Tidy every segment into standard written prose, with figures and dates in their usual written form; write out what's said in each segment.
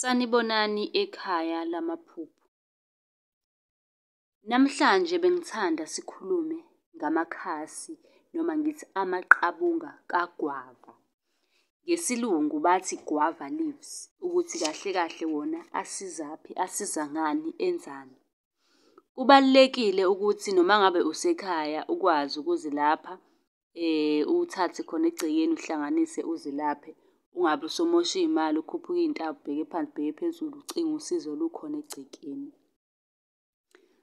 Sanibonani ekhaya lamaphupho. Namhlanje bengithanda sikhulume ngamakhasi noma ngithi amaqabunga kagwava. NgesiLungu bathi guava leaves, ukuthi kahle kahle wona asizaphi, asiza ngani, enzani. Kubalulekile ukuthi noma ngabe usekhaya ukwazi ukuzilapha, uthathe khona egcekeni uhlanganise uzilaphe. Ungabe usumosha iy'mali ukhuphuka iy'ntaba ubheke phansi ubheke phezulu ucinga usizo lukhona egcekeni.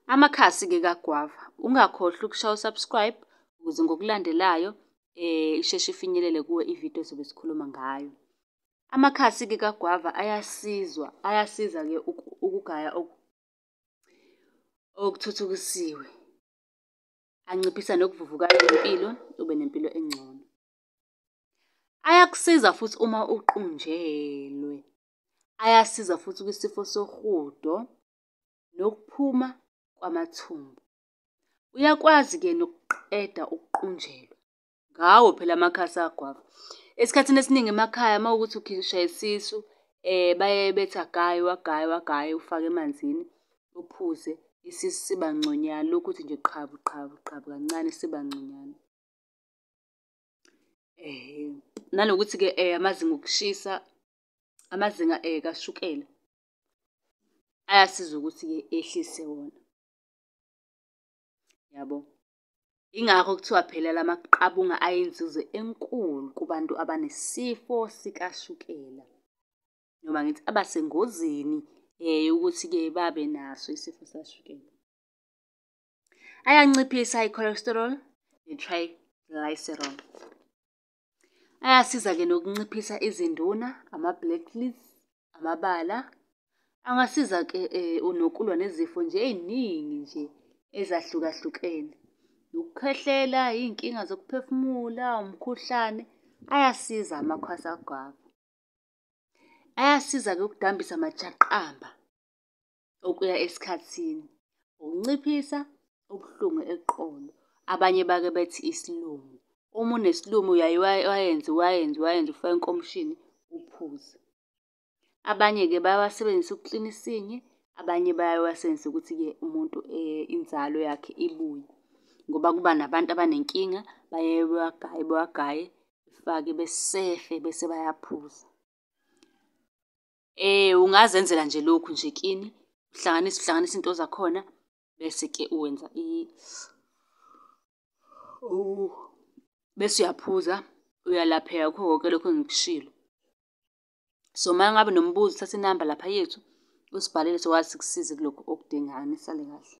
Amakhasi-ke kagwava, ungakhohlwa ukushaya u-subscribe ukuze ngokulandelayo isheshe ifinyelele kuwe ividiyo ezobe sikhuluma ngayo. Amakhasi-ke kagwava ayasizwa, ayasiza-ke ukugaya okuthuthukisiwe. Anciphisa nokuvuvukala kwempilo, ube nempilo engcono. Ayakusiza futhi uma uqunjelwe, ayasiza futhi kwisifo sohudo nokuphuma kwamathumbu. Uyakwazi-ke nokuqeda ukuqunjelwa, ngawo phela amakhasi kagwava. Esikhathini esiningi emakhaya uma kuwukuthi ukhishwa isisu, bayaye bethi agaye, uwagaye, uwagaye ufake emanzini uphuze, isisu siba ngconywana. Ulokhu uthi nje qhabu, qhabu, qhabu kancane siba ngconywana. Ehhe, nanokuthi-ke amazinga okushisa, amazinga kashukela, ayasiza ukuthi-ke ehlise wona, yabo. Yingakho kuthiwa phela la maqabunga ayinzuzo enkulu kubantu abanesifo sikashukela, noma ngithi abasengozini yokuthi-ke babe naso isifo sikashukela. Ayanciphisa i-cholesterol ne-triglycerol. Ayasiza-ke nokunciphisa izinduna, ama-black amabala. Angasiza-ke nokulwa nezifo nje ey'ningi nje ezahlukahlukene. Ukukhwehlela, iy'nkinga zokuphefumula, umkhuhlane, ayasiza amakhasi kagwava. Ayasiza-ke ukudambisa amajaqamba okuya esikhathini, ukunciphisa ubuhlungu eqolo, abanye bake bethi isilumo. Uma unesilumo uyaye uwayenze uwayenze uwayenze ufake enkomishini uphuze. Abanye-ke bayawasebenzisa ukuklina isinye, abanye bayawasebenzise ukuthi-ke umuntu inzalo yakhe ibuye. Ngoba kuba nabantu abanenkinga, baye bewagaye bewagaye, befake besefe bese bayaphuza. Ungazenzela nje lokhu nje kini, uhlanganise uhlanganise iy'nto zakhona, bese-ke uwenza bese uyaphuza, uyalapheka kukho konke lokhu engikushilo. So, uma ngabe unombuzo, thatha inamba lapha yethu, usibhalele sokwazi sikusize kulokhu okudingayo. Nisale kahle.